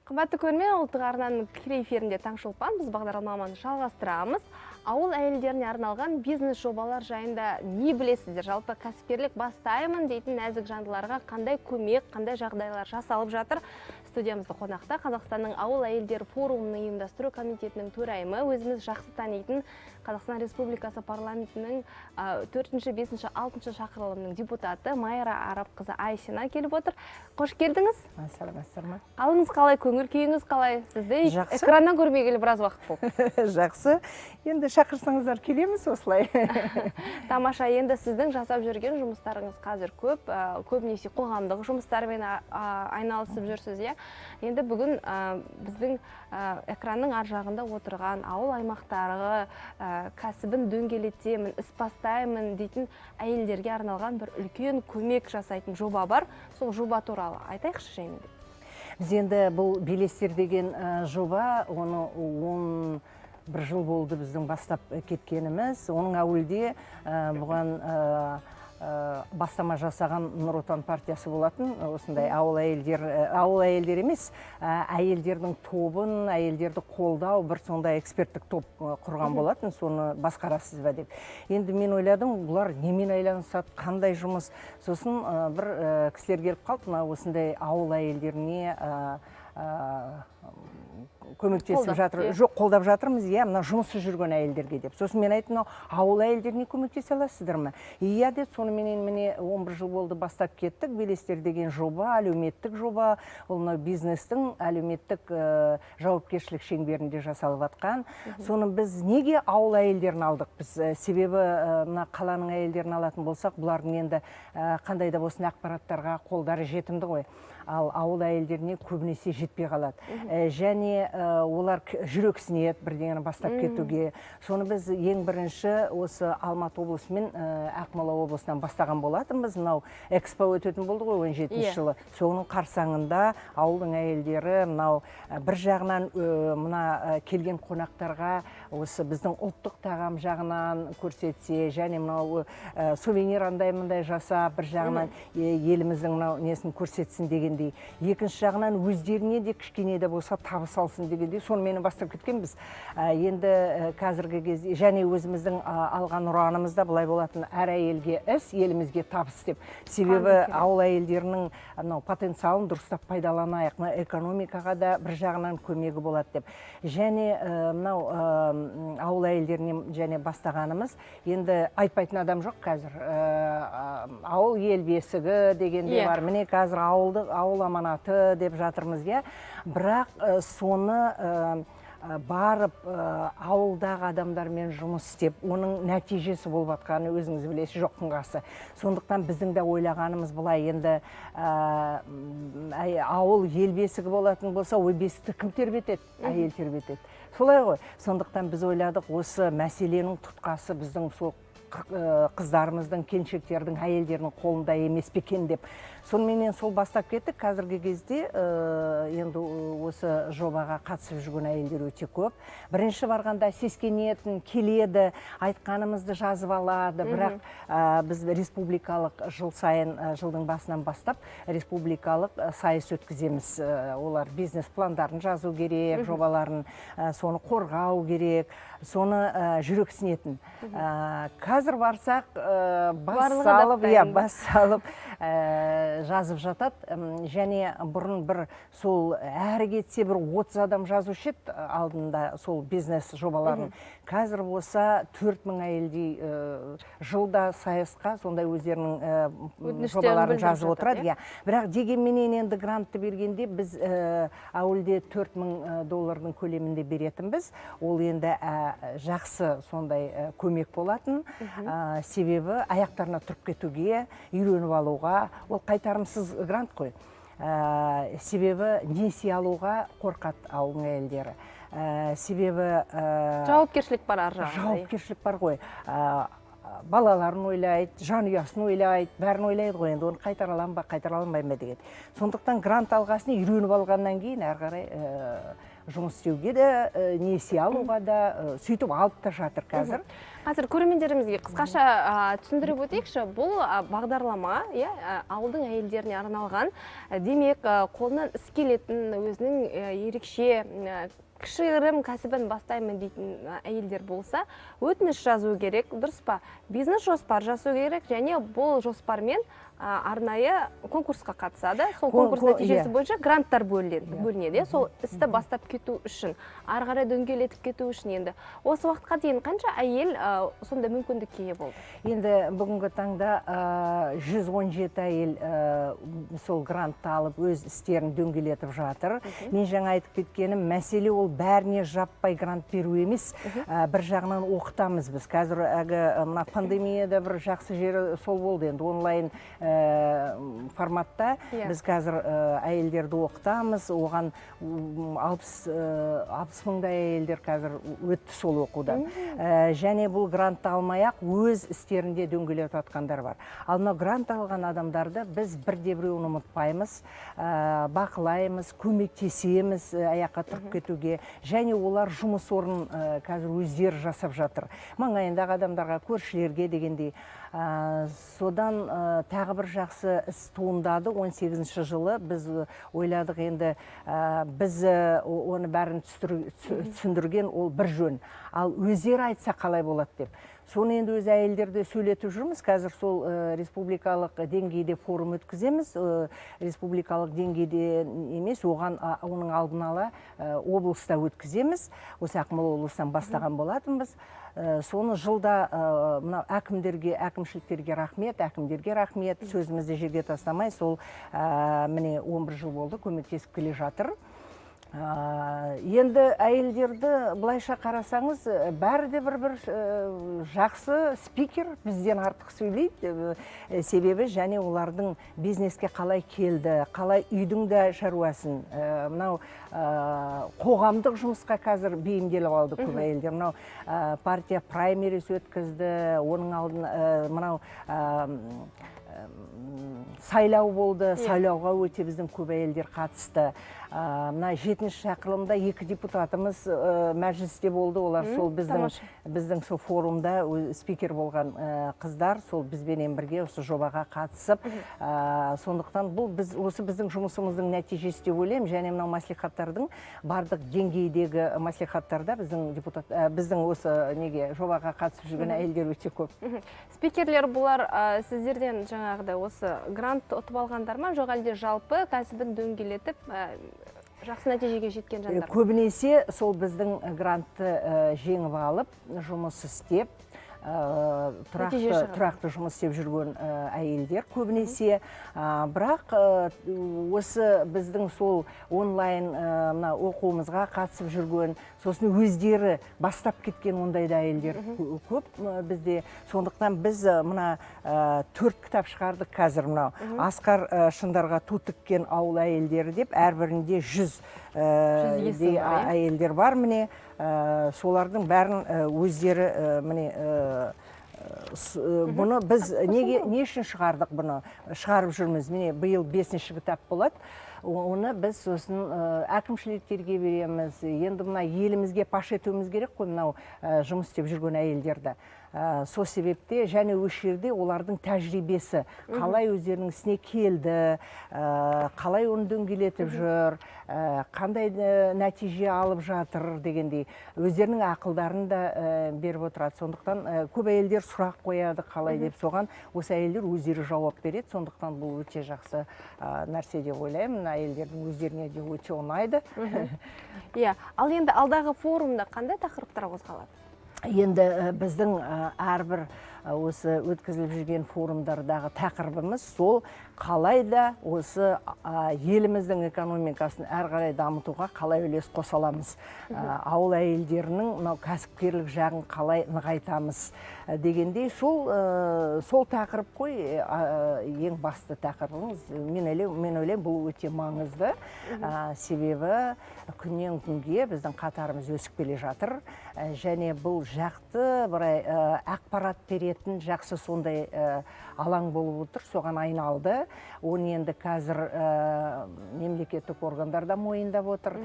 Қымбатты көрермен, Ұлттық арнаның тікелей эфирінде «Таңшолпан», біз бағдарламаны жалғастырамыз. Ауыл әйелдеріне арналған бизнес жобалар жайында не білесіздер? Жалпы, кәсіпкерлік бастаймын дейтін нәзік жандыларға қандай көмек, қандай жағдайлар жасалып жатыр? Студиямызда қонақта Қазақстанның ауыл әйелдері форумының ұйымдастыру комитетінің төрайымы, өзіміз жақсы танитын Қазақстан Республикасы парламентінің төртінші, бесінші, алтыншы шақырылымының депутаты Майра Арапқызы Айсина келіп отыр. Қош келдіңіз! Саламатсыздар ма? Қалыңыз қалай, көңіл күйіңіз қалай? Сізді Жақсы. экраннан көрмегелі біраз уақыт болды. Жақсы. Енді шақырсаңыздар, келеміз осылай. Тамаша. Енді сіздің жасап жүрген жұмыстарыңыз қазір көп, көбінесе қоғамдық жұмыстармен айналысып жүрсіз, иә. Енді бүгін біздің экранның ар жағында отырған ауыл аймақтағы кәсібін дөңгелетемін, іс бастаймын дейтін әйелдерге арналған бір үлкен көмек жасайтын жоба бар. Сол жоба туралы айтайықшы жаймен. Біз енді бұл «Белестер» деген жоба, оны 11 жыл болды біздің бастап кеткеніміз. Оның әуелде бұған бастама жасаған Нұр Отан партиясы болатын. Осындай ауыл әйелдер, ауыл әйелдер емес, әйелдердің тобын, әйелдерді қолдау бір сондай эксперттік топ құрған болатын. Соны басқарасыз ба деп. Енді мен ойладым, бұлар немен айналысады, қандай жұмыс? Сосын бір кісілер келіп қалды, мына осындай ауыл әйелдеріне көмектесіп Қолдап, жатыр. иә. Жоқ, қолдап жатырмыз, иә, мына жұмыссыз жүрген әйелдерге деп. Сосын мен айттым: «Мынау ауыл әйелдеріне көмектесе аласыздар ма?» «Иә», – деді. Соныменен, міне, 11 жыл болды, бастап кеттік. «Белестер» деген жоба әлеуметтік жоба. Ол мынау бизнестің әлеуметтік жауапкершілік шеңберінде жасалып жатқан. Соны біз неге ауыл әйелдерін алдық біз? Себебі мына қаланың әйелдерін алатын болсақ, бұлардың енді қандай да болсын ақпараттарға қолдары жетімді ғой, ал ауыл әйелдеріне көбінесе жетпей қалады. Және олар жүрексінеді бірдеңені бастап кетуге. Соны біз ең бірінші осы Алматы облысы мен Ақмола облысынан бастаған болатынбыз. Мынау ЭКСПО өтетін болды ғой 17 жылы, соның қарсаңында ауылдың әйелдері мынау бір жағынан мына келген қонақтарға осы біздің ұлттық тағам жағынан көрсетсе және мынау сувенир андай мындай жасап, бір жағынан еліміздің мынау несін көрсетсін дегендей, екінші жағынан өздеріне де кішкене де болса табыс алсын дегендей, соныменен бастап кеткенбіз. Енді қазіргі кезде және өзіміздің алған ұранымыз да былай болатын: «Әр әйелге іс, елімізге табыс» деп. Себебі Қандай керемет. ауыл әйелдерінің мынау потенциалын дұрыстап пайдаланайық, мына экономикаға да бір жағынан көмегі болады деп. Және мынау ауыл әйелдеріне және бастағанымыз, енді айтпайтын адам жоқ қазір, ауыл – ел бесігі деген де бар. Міне, қазір ауылды ауыл аманаты деп жатырмыз, иә. Бірақ соны барып ауылдағы адамдармен жұмыс істеп, оның нәтижесі болып жатқанын өзіңіз білесіз, жоқтың қасы. Сондықтан біздің де ойлағанымыз былай енді: ауыл ел бесігі болатын болса, ой, бесікті кім тербетеді? Әйел тербетеді, солай ғой. Сондықтан біз ойладық, осы мәселенің тұтқасы біздің сол қыздарымыздың, келіншектердің, әйелдердің қолында емес пе екен деп. Соныменен сол бастап кеттік. Қазіргі кезде енді осы жобаға қатысып жүрген әйелдер өте көп. Бірінші барғанда сескенетін, келеді, айтқанымызды жазып алады. Бірақ біз республикалық жыл сайын, жылдың басынан бастап республикалық сайыс өткіземіз. Олар бизнес пландарын жазу керек, жобаларын, соны қорғау керек, соны жүрексінетін. Қазір барсақ, бас Барлығы салып, иә, дап-дайын ба? бас салып жазып жатады. Және бұрын бір сол әрі кетсе бір 30 адам жазушы еді алдында сол бизнес жобаларын. Қазір болса 4000 әйелдей жылда сайысқа сондай өздерінің Өтініштерін жобаларын білдіріп жазып жатады, отырады. иә? Иә, бірақ дегенменен енді грантты бергенде біз әуелде 4000 доллардың көлемінде беретінбіз. Ол енді жақсы сондай көмек болатын. Себебі аяқтарына тұрып кетуге, үйреніп алуға. Ол қайтарымсыз грант қой. Себебі несие алуға қорқады ауылдың әйелдері. Себебі Жауапкершілік бар ар жағында, иә. Жауапкершілік бар ғой. Балаларын ойлайды, жанұясын ойлайды, бәрін ойлайды ғой. Енді оны қайтара аламын ба, қайтара алмаймын ба деген. Сондықтан грант алғасын, үйреніп алғаннан кейін әрі қарай Жұмыс істеуге де, несие алуға да, сөйтіп алып та жатыр қазір. Қазір көрермендерімізге қысқаша түсіндіріп өтейікші. Бұл бағдарлама, иә, ауылдың әйелдеріне арналған. Демек, қолынан іс келетін, өзінің ерекше кішігірім кәсібін бастаймын дейтін әйелдер болса, өтініш жазу керек, дұрыс па? Бизнес жоспар жасау керек және бұл жоспармен арнайы конкурсқа қатысады. Сол конкурс нәтижесі бойынша гранттар бөлінеді, иә, сол істі бастап кету үшін, ары қарай дөңгелетіп кету үшін. Енді осы уақытқа дейін қанша әйел сондай мүмкіндікке ие болды? Енді бүгінгі таңда 117 әйел сол грантты алып, өз істерін дөңгелетіп жатыр. Мен жаңа айтып кеткенім, мәселе ол бәріне жаппай грант беру емес. Бір жағынан оқытамыз біз. Қазір әлгі мына пандемияда бір жақсы жері сол болды, енді онлайн форматта біз қазір әйелдерді оқытамыз. Оған 60 мыңдай әйелдер қазір өтті сол оқудан. Және бұл грантты алмай ақ өз істерінде дөңгелетіп жатқандар бар. Ал мынау грант алған адамдарды біз бірде біреуін ұмытпаймыз, бақылаймыз, көмектесеміз аяққа тұрып кетуге. Және олар жұмыс орнын қазір өздері жасап жатыр маңайындағы адамдарға, көршілерге дегендей. Содан тағы бір жақсы іс туындады. 18 жылы біз ойладық енді, біз оны бәрін түсіндірген ол бір жөн, ал өздері айтса қалай болады деп. Соны енді өз әйелдерді сөйлетіп жүрміз қазір. Сол республикалық деңгейде форум өткіземіз. Республикалық деңгейде емес, оған оның алдын ала облыста өткіземіз. Осы Ақмола облысынан бастаған болатынбыз. Соны жылда мынау әкімдерге, әкімшіліктерге рахмет, әкімдерге рахмет, сөзімізді жерге тастамай, сол міне 11 жыл болды, көмектесіп келе жатыр. Енді әйелдерді былайша қарасаңыз, бәрі де бір жақсы спикер, бізден артық сөйлейді. Себебі және олардың бизнеске қалай келді, қалай үйдің де шаруасын, мынау қоғамдық жұмысқа қазір бейімделіп алды көп әйелдер. Мынау партия праймериз өткізді, оның алдын мынау сайлау болды. Сайлауға өте біздің көп әйелдер қатысты. Мына жетінші шақырылымда екі депутатымыз мәжілісте болды. Олар сол біздің біздің сол форумда спикер болған қыздар, сол бізбенен бірге осы жобаға қатысып, сондықтан бұл біз осы біздің жұмысымыздың нәтижесі деп ойлаймын. Және мынау мәслихаттардың, барлық деңгейдегі мәслихаттарда біздің депутат, біздің осы неге жобаға қатысып жүрген әйелдер өте көп. Спикерлер бұлар сіздерден жаңағыдай осы грант ұтып алғандар ма, жоқ әлде жалпы кәсібін дөңгелетіп, жақсы нәтижеге жеткен жандар ма? Көбінесе сол біздің грантты жеңіп алып, жұмыс істеп, Нәтиже тұрақты шығарып. тұрақты жұмыс істеп жүрген әйелдер көбінесе. Бірақ осы біздің сол онлайн мына оқуымызға қатысып жүрген, сосын өздері бастап кеткен ондай да әйелдер көп бізде. Сондықтан біз мына төрт кітап шығардық қазір. Мынау «Асқар шыңдарға ту тіккен ауыл әйелдері» деп, әрбірінде 100 100 есім дей бар, иә? әйелдер бар. Міне, солардың бәрін өздері міне бұны біз неге, не үшін шығардық, бұны шығарып жүрміз. Міне, биыл бесінші кітап болады. Оны біз сосын әкімшіліктерге береміз. Енді мына елімізге паш етуіміз керек қой мынау жұмыс істеп жүрген әйелдерді. Сол себепте және осы жерде олардың тәжірибесі, қалай өздерінің ісіне келді, қалай оны дөңгелетіп жүр, қандай нәтиже алып жатыр дегендей, өздерінің ақылдарын да беріп отырады. Сондықтан көп әйелдер сұрақ қояды, қалай деп, соған осы әйелдер өздері жауап береді. Сондықтан бұл өте жақсы нәрсе деп ойлаймын, әйелдердің өздеріне де өте ұнайды. Иә, ал енді алдағы форумда қандай тақырыптар қозғалады? Енді біздің әрбір осы өткізіліп жүрген форумдардағы тақырыбымыз сол қалай да осы еліміздің экономикасын әрі қарай дамытуға қалай үлес қоса аламыз, ауыл әйелдерінің мынау кәсіпкерлік жағын қалай нығайтамыз дегендей, сол тақырып қой ең басты тақырыбымыз. Мен ойлаймын, бұл өте маңызды. Себебі күннен күнге біздің қатарымыз өсіп келе жатыр. Және бұл жақты бір ақпарат беретін беретін жақсы сондай алаң болып отыр, соған айналды. Оны енді қазір мемлекеттік органдар да мойындап отыр.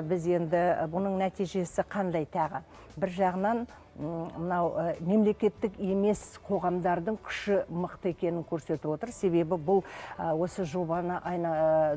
Біз енді бұның нәтижесі қандай тағы? Бір жағынан мынау мемлекеттік емес қоғамдардың күші мықты екенін көрсетіп отыр. Себебі бұл осы жобаны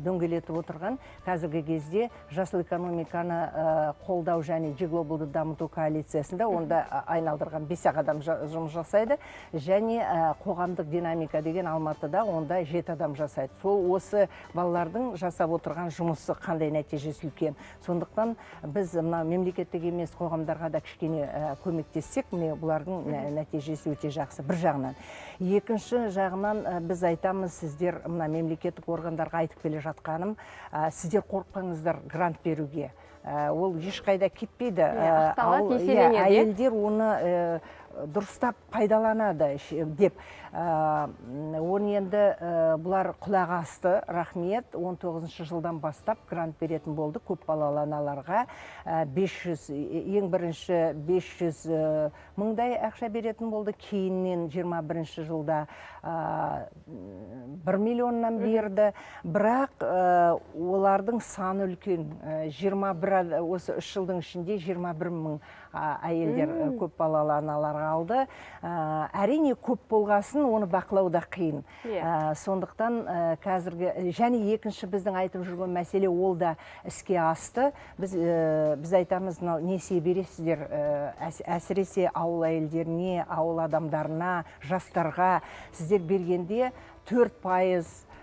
дөңгелетіп отырған қазіргі кезде жасыл экономиканы қолдау және G-Globalды дамыту коалициясында, онда айналдырған 5-ақ адам жұмыс жасайды, және қоғамдық динамика деген Алматыда, онда жеті адам жасайды. Сол осы балалардың жасап отырған жұмысы қандай нәтижесі үлкен. Сондықтан біз мына мемлекеттік емес қоғамдарға да кішкене көмектессек, міне, бұлардың нәтижесі өте жақсы бір жағынан. Екінші жағынан, біз айтамыз, сіздер мына мемлекеттік органдарға айтып келе жатқаным, сіздер қорықпаңыздар грант беруге. Ол ешқайда кетпейді. Ақталады, еселенеді, иә? Әйелдер оны дұрыстап пайдаланады деп. Оны енді бұлар құлақ асты, рахмет. 19 жылдан бастап грант беретін болды көп балалы аналарға. 500, ең бірінші 500 мыңдай ақша беретін болды, кейіннен 21 жылда 1 миллионнан берді. Бірақ олардың саны үлкен. 21 осы 3 жылдың ішінде 21 мың әйелдер, көп балалы аналар алды. Әрине, көп болғасын, оны бақылау да қиын. Сондықтан қазіргі және екінші біздің айтып жүрген мәселе, ол да іске асты. Біз айтамыз, мынау несие бересіздер, әсіресе ауыл әйелдеріне, ауыл адамдарына, жастарға сіздер бергенде 4%,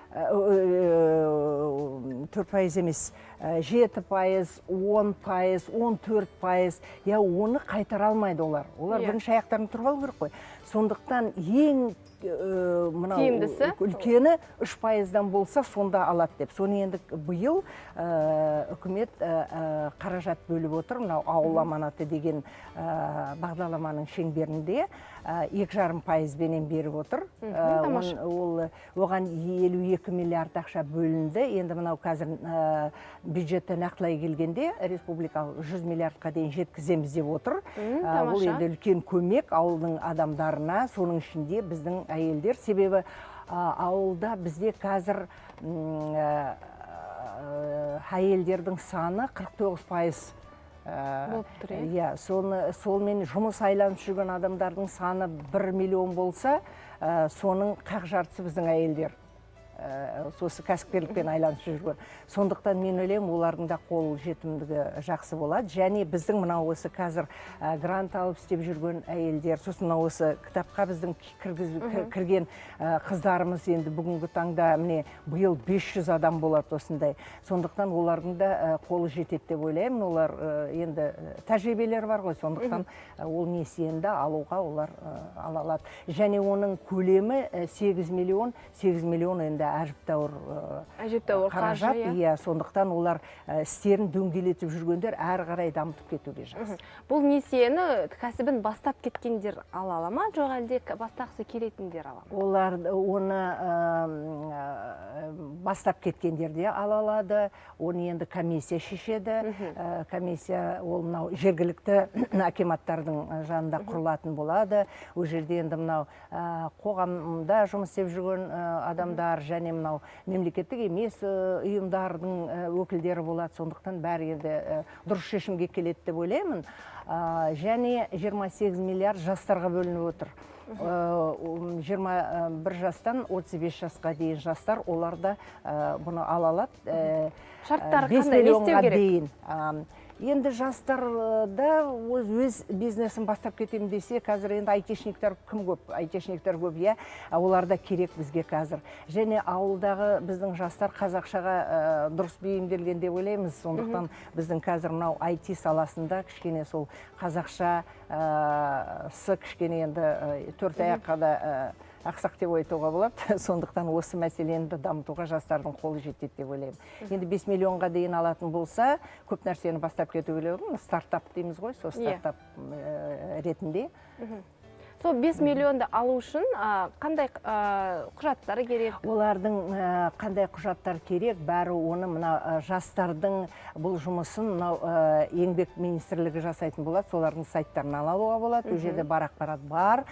4% емес, 7%, 10%, 14%, я оны қайтара алмайды олар. Олар бірінші аяқтарын тұрып алу керек қой. Сондықтан ең мынау Тиімдісі? үлкені 3%-дан болса, сонда алады деп. Соны енді биыл үкімет қаражат бөліп отыр. Мынау «Ауыл аманаты» деген бағдарламаның шеңберінде 2,5%-бенен беріп отыр. Тамаша. Ол оған 52 миллиард ақша бөлінді. Енді мынау қазір бюджетті нақтылай келгенде, республикалық 100 миллиардқа дейін жеткіземіз деп отыр. Ол Тамаша. енді үлкен көмек ауылдың адамдарына, соның ішінде біздің әйелдер. Себебі ауылда бізде қазір әйелдердің саны 49%. Болып тұр, иә? Иә, соны солмен жұмыс айланып жүрген адамдардың саны 1 миллион болса, соның қақ жартысы біздің әйелдер. Сосы кәсіпкерлікпен айланысып жүрген. Сондықтан мен ойлаймын, олардың да қол жетімдігі жақсы болады. Және біздің мынау осы қазір грант алып істеп жүрген әйелдер, сосын мынау осы кітапқа біздің кірген қыздарымыз, енді бүгінгі таңда, міне, биыл 500 адам болады осындай. Сондықтан олардың да қолы жетеді деп ойлаймын. Олар енді тәжірибелері бар ғой, сондықтан ол несиені де алуға олар ала алады. Және оның көлемі 8 миллион, 8 миллион енді әжептәуір Әжептәуір қаражат, қаржы, иә. Иә, сондықтан олар істерін дөңгелетіп жүргендер әрі қарай дамытып кетуге жақсы. Бұл несиені кәсібін бастап кеткендер ала ала ма, жоқ әлде бастағысы келетіндер ала ма? Олар оны бастап кеткендер де ала алады. Оны енді комиссия шешеді. Комиссия ол мынау жергілікті акиматтардың жанында құрылатын болады. Ол жерде енді мынау қоғамда жұмыс істеп жүрген адамдар және мынау мемлекеттік емес ұйымдардың өкілдері болады. Сондықтан бәрі енді дұрыс шешімге келеді деп ойлаймын. Және 28 миллиард жастарға бөлініп отыр. 21 жастан 35 жасқа дейін жастар, олар да бұны ала алады. Шарттары 5 қандай, не істеу миллионға керек? дейін. Енді жастар да өз бизнесін бастап кетемін десе, қазір енді айтишниктер кім көп, айтишниктер көп, иә, олар да керек бізге қазір. Және ауылдағы біздің жастар қазақшаға дұрыс бейімделген деп ойлаймыз. Сондықтан біздің қазір мынау IT саласында кішкене сол қазақша сы кішкене енді төрт аяққа да ақсақ деп айтуға болады. Сондықтан осы мәселені де дамытуға жастардың қолы жетеді деп ойлаймын. Енді 5 миллионға дейін алатын болса, көп нәрсені бастап кетуге болады. Стартап дейміз ғой, сол стартап ретінде. Сол 5 миллионды алу үшін қандай құжаттар керек? Олардың қандай құжаттар керек, бәрі оны мына жастардың бұл жұмысын мынау Еңбек министрлігі жасайтын болады, солардың сайттарынан алуға болады, ол жерде бар ақпарат бар.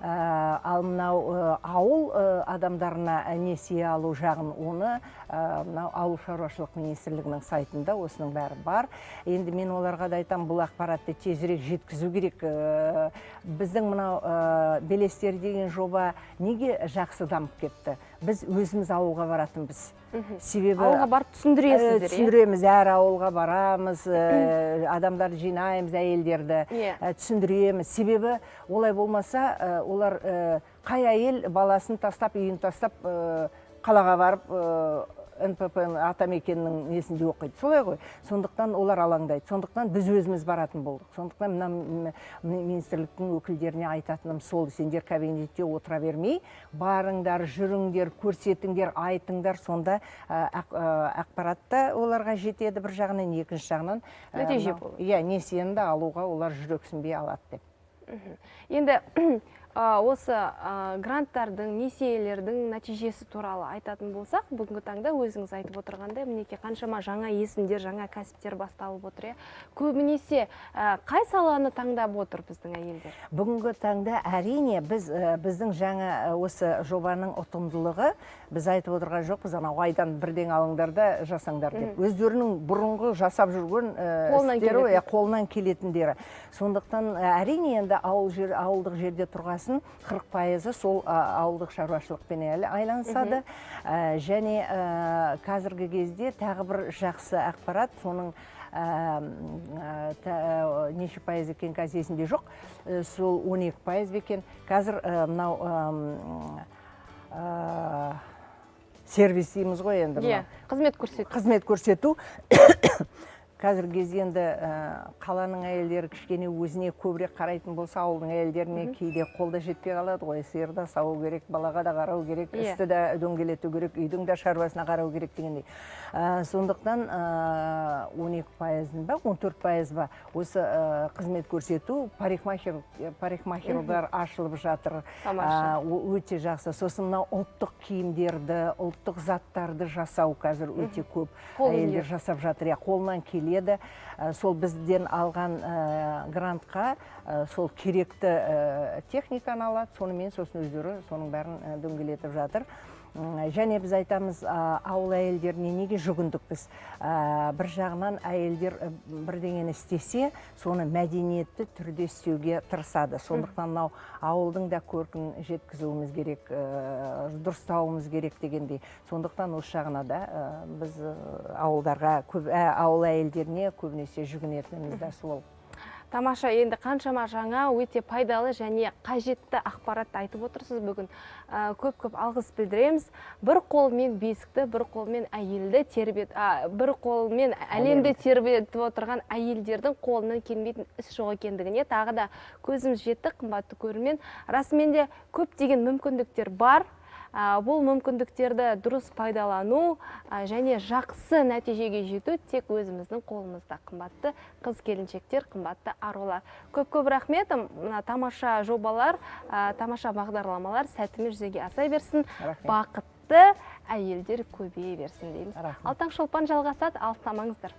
Ал мынау ауыл адамдарына несие алу жағын оны мынау Ауыл шаруашылық министрлігінің сайтында осының бәрі бар. Енді мен оларға да айтамын, бұл ақпаратты тезірек жеткізу керек. Біздің мынау «Белестер» деген жоба неге жақсы дамып кетті? Біз өзіміз ауылға баратынбыз, себебі Ауылға барып түсіндіресіздер, иә? Түсіндіреміз, әр ауылға барамыз, адамдарды жинаймыз, әйелдерді, түсіндіреміз. Себебі олай болмаса, олар қай әйел баласын тастап, үйін тастап, қалаға барып, НПП «Атамекеннің» несінде оқиды, солай ғой? Сондықтан олар алаңдайды, сондықтан біз өзіміз баратын болдық. Сондықтан мына министрліктің өкілдеріне айтатыным сол: сендер кабинетте отыра бермей, барыңдар, жүріңдер, көрсетіңдер, айтыңдар. Сонда ақпарат та оларға жетеді бір жағынан, екінші жағынан Нәтиже мынау болады. Иә, несиені де алуға олар жүрексінбей алады деп. Енді осы гранттардың, несиелердің нәтижесі туралы айтатын болсақ, бүгінгі таңда өзіңіз айтып отырғандай, мінекей, қаншама жаңа есімдер, жаңа кәсіптер басталып отыр, иә. Көбінесе қай саланы таңдап отыр біздің әйелдер? Бүгінгі таңда, әрине, біз біздің жаңа осы жобаның ұтымдылығы, біз айтып отырған жоқпыз анау айдан бірдеңе алыңдар да жасаңдар деп. Өздерінің бұрынғы жасап жүрген Қолынан істері, келетін. Иә, қолынан келетіндері. Сондықтан әрине, енді ауыл жер, ауылдық жерде тұрғасын 40%-ы сол ауылдық шаруашылықпен әлі айланысады. Және қазіргі кезде тағы бір жақсы ақпарат, соның неше пайыз екен, қазір есімде жоқ, сол 12% бе екен қазір, мынау сервис дейміз ғой енді, мынау. Қызмет көрсету. Қызмет көрсету. Қазіргі кезде енді қаланың әйелдері кішкене өзіне көбірек қарайтын болса, ауылдың әйелдеріне кейде қолда жетпей қалады ғой: сиыр да сауу керек, балаға да қарау керек, істі де дөңгелету керек, үйдің де шаруасына қарау керек дегендей. Сондықтан 12 пайызын ба, 14% ба, осы қызмет көрсету, парикмахерлар ашылып жатыр. Тамаша. Өте жақсы. Сосын мынау ұлттық киімдерді, ұлттық заттарды жасау қазір өте көп Қол әйелдер өнер. жасап жатыр, иә, қолынан келеді. Сол бізден алған грантқа сол керекті техниканы алады, сонымен сосын өздері соның бәрін дөңгелетіп жатыр. Және біз айтамыз, ауыл әйелдеріне неге жүгіндік біз? Бір жағынан, әйелдер бірдеңені істесе, соны мәдениетті түрде істеуге тырысады. Сондықтан мынау ауылдың да көркін жеткізуіміз керек, дұрыстауымыз керек дегендей. Сондықтан осы жағына да біз ауылдарға көп, ауыл әйелдеріне көбінесе жүгінетініміз де сол. Тамаша, енді қаншама жаңа, өте пайдалы және қажетті ақпаратты айтып отырсыз бүгін. Көп көп алғыс білдіреміз. Бір қолмен бесікті, бір қолмен әйелді тербет, бір қолмен әлемді тербетіп отырған әйелдердің қолынан келмейтін іс жоқ екендігіне тағы да көзіміз жетті, қымбатты көрермен. Расымен де көптеген мүмкіндіктер бар. Бұл мүмкіндіктерді дұрыс пайдалану және жақсы нәтижеге жету тек өзіміздің қолымызда, қымбатты қыз келіншектер, қымбатты арулар. Көп көп рахмет. Мына тамаша жобалар, тамаша бағдарламалар сәтімен жүзеге аса берсін. Рахмет. Бақытты әйелдер көбейе берсін дейміз. Рахмет. Ал Таңшолпан жалғасады, алыстамаңыздар.